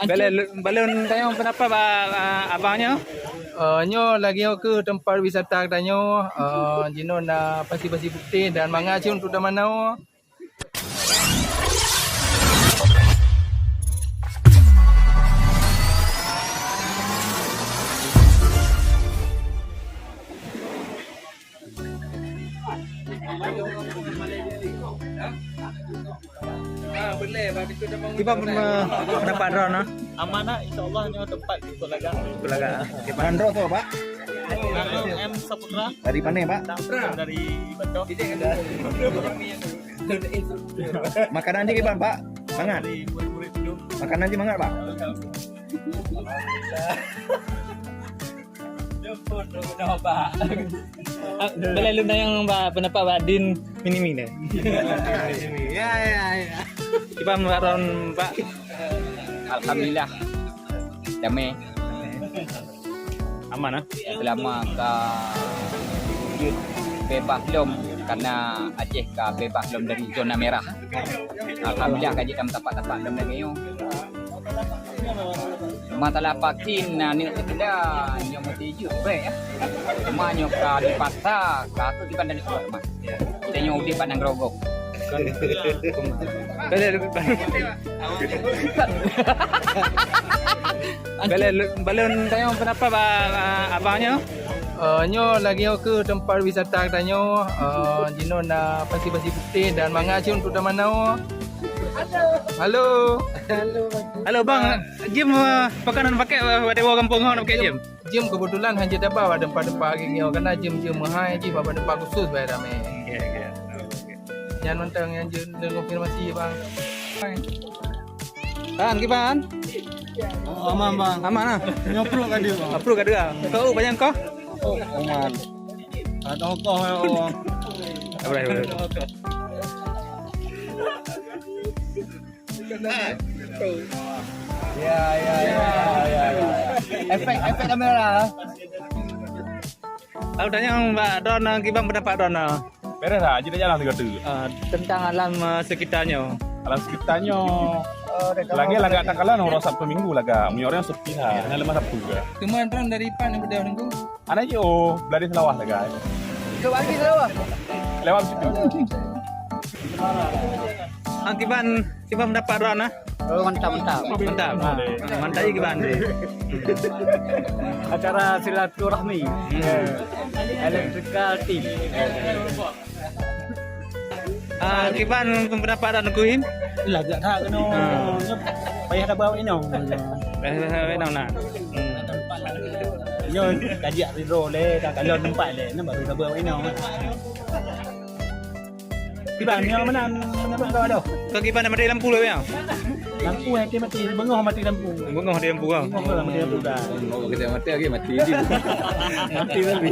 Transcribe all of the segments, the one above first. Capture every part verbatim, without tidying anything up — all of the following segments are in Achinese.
Balai, balai tanyoe, kenapa ba, abang nyoe? Eh, nyoe lagèe nyoe keuh teumpat wisata geutanyoe. Eh, jinoe na pasi-pasi putih dan mangat cit untuk tamanoe. Kiban, eh, pendapat droeneuh? Aman, ah, insya Allah nyoe tempat untuk lagak. Untuk lagak, ah. Ngon droe soe, Pak? Ngon M Saputra. Dari mana, Pak? Dari Batu. Makanan jih kiban, Pak? Mangat? Dari murid-murid dulu. Makanan jih mangat, Pak? Ah, boleh lôn tanyong bak pendapat bak Din Mini-mini. Ya, ya, ya. Kiban bak droen, Pak? Alhamdulillah. Damai. Aman, ah? Selama ka bebas lom, karena Aceh ka bebas lom dari zona merah. Alhamdulillah, ka jeuet tameutampat-tampat lom lagèe nyoe. Masalah vaksin, aneuk sikula nyoe meusti jeuet bèk, ya. Cuma nyoe ka dipaksa, ka keuh kiban dan dikeluar rumah. Kita nyoe udép bak nanggroe gob. Balai, balai tanyoe, kenapa ba, abang nyoe? Eh, nyoe lagèe nyoe keuh teumpat wisata geutanyoe. Eh, jinoe na pasi-pasi putih dan mangat cit untuk tamanoe. Halo. Halo, Bang. Halo, Bang. Jeuem, eh, pakon hana pakèk, eh, watèe woe gampông, hana pakèk jeuem? Jeuem keubeutulan hana taba bak teumpat-teumpat lagèe nyoe, karena jeuem-jeuem meuhai jih bak teumpat khusus bak ramè. Oke, oke. Nyan mantong nyang jeuet lôn konfirmasi, Bang. Kan, kiban? Oh, aman, Bang. Aman, ah? Nyoe pruet ka deuh, Bang. Ah, pruet ka deuh, ah. Kau, oh, pajan kah? Oh, aman. Ada kah, ya Allah. Apa dah, apa dah? Ya, ya, ya, ya, ya. Efek, efek kamera. Lalu tanyong bak droen, kiban pendapat droen? Beres lah, jeuet jalan tiga tu. Ah, tentang alam, ah, sekitar nyoe. Alam sekitar nyoe. Lagèe lagak takalon uroe Sabtu Minggu lagak. Meunyoe uroe sepi lah, hana leumah Sabtu juga. Teuma droen dari pat nyang beudôh nunggu? Aneuk jih, oh, beulari Seulawah lagak. Ke pagi Seulawah? Lewat situ. Ah, kiban, kiban pendapat droen, ah? Oh, mantap, mantap. Mantap. Ah, mantap jih kiban jih. Acara silaturahmi. Hmm. Electrical team. Ah, kiban pendapat droen, Teungku Him? Lagak that keunoe. Ah. Payah tabah awak inong. Payah tabah awak inong nah. Hmm. Nyoe ka jak sidroe lé, ka kalon teumpat lé, nyan baru tabah awak inong. Kiban nyoe meunan, meunan kau adoh. Kau kiban dah mati lampu lé, ya? Lampu hana mati, beungoh mati lampu. Beungoh mati lampu kau? Beungoh mati lampu dah. Oh, kita mati lagi, mati je. Mati lagi.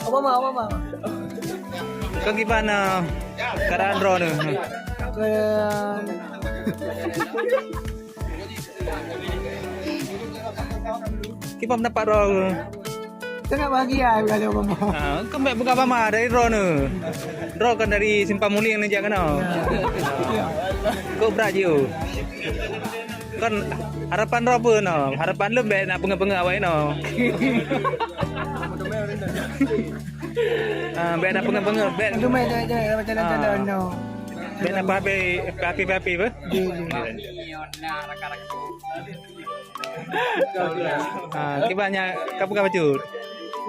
Apa ma, apa ma? Kau kiban, ah, keadaan droeneuh? Ke- Kiban pendapat droe? Sangat bahagia bila ada Obama. Ha, kan bèk peugah Obama dari droeneuh. Droe kan dari Simpang Muling neujak keunoe. Ya. Kok brat jih, oh. Kan harapan droe peue noh? Harapan lôn bèk na peungeuh-peungeuh awak inoe. Ah, bèk na peungeuh-peungeuh, bèk. Itu main jangan, jangan, jangan, ah, jangan, no. Bèk na peuhabéh, peuhabéh, peuhabéh, apa? Iya, iya. Ah, kiban nyan, ka peugah bacut.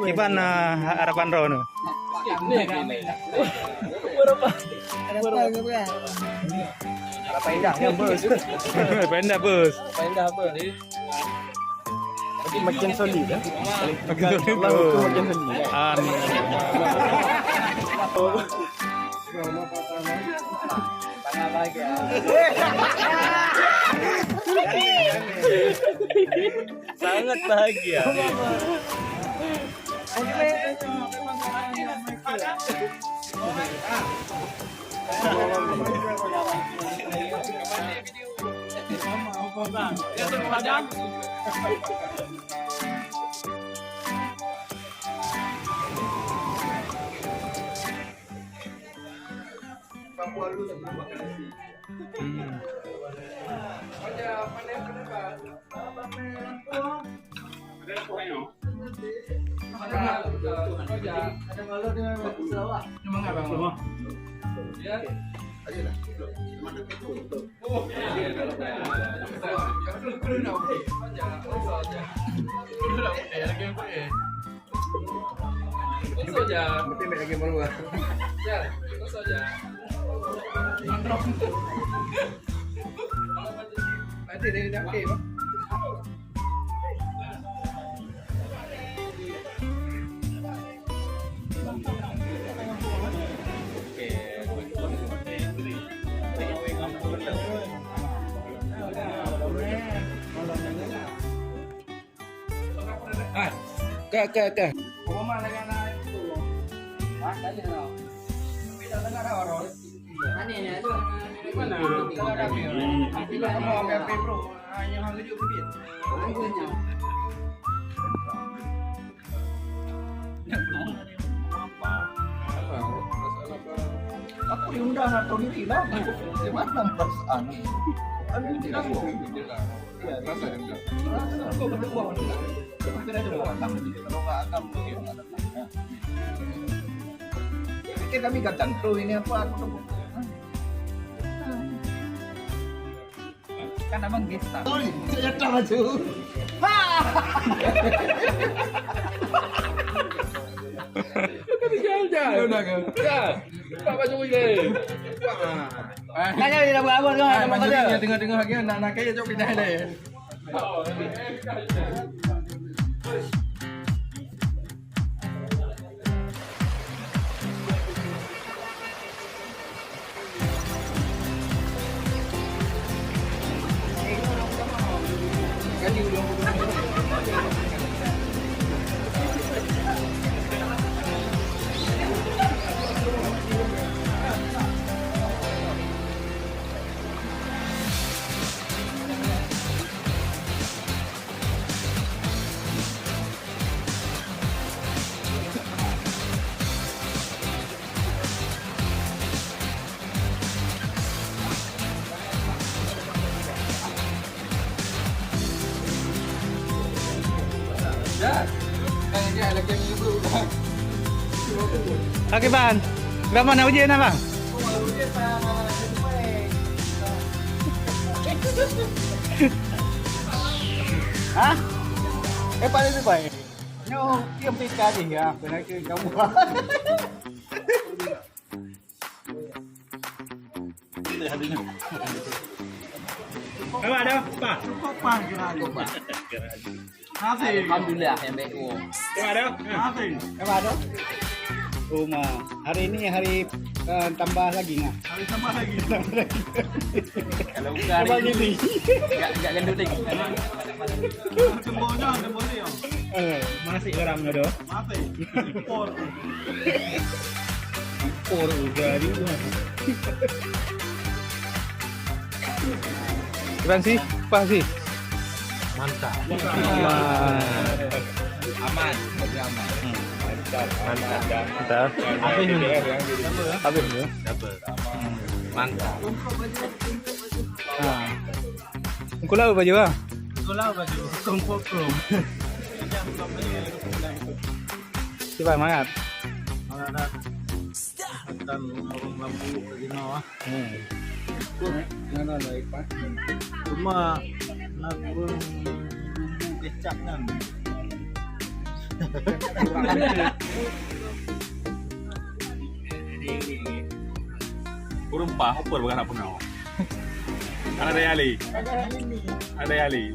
Kiban, ah, harapan droeneuh? Harapan, harapan. Harapan indah, ya, bos. Harapan indah, bos. Harapan indah, bos. Makin, makin solid, ya. Makin solid, oh. Makin solid. Amin. Sangat bahagia. Hmm. Hai, ke, ke, ke. Aku diundang atau diri lah. Di mana perasaan? Kan tidak tahu. Ya, rasa dendam. Rasa aku berdua. Tapi ada dua orang. Kalau nggak akan bagaimana? Pikir kami ganteng terus ini apa? Aku tuh. Kan abang gesta. Sorry, saya datang aja. Ha! Kan dia jalan-jalan. Dia dah ke? Ya. Pak baju ni. Tanya dia dah buat apa tu? Ah, nama macam kerja. Ni, tengah-tengah lagi nak, nak kaya jawab pindah dia. Oke, Bang. Berapa nak ujian, Bang? Hah? Eh, paling tu baik. Nyoh, dia pika dia, ya. Kena ke kamu. Apa ada? Apa? Cukup, Pak, kira. Cukup, Pak. Hasil. Alhamdulillah, yang baik, oh. Apa ada? Hasil. Apa ada? Rumah. Hari ini hari, eh, tambah lagi, nah. Hari tambah lagi. Kalau bukan hari ini, enggak, enggak gendut lagi. Tembonya, tembonya. Eh, masih orang ada. Masih. Impor. Impor udah di rumah. Kurang sih, pas sih. Mantap. Wah. Aman, bagi aman. Hmm. Mantap. Mantap. Mantap. Habis ni. Habis ni. Dapat. Hmm. Mantap. Ha. Engkau lawa baju ah? Engkau lawa baju. Kong kong kong. Cuba mangat. Mangat. Akan orang lampu ke sini ah. Hmm. Mana naik, Pak? Cuma nak urang kecap kan. Urang pah, apa bukan nak penuh? Ada yali. Ada yali.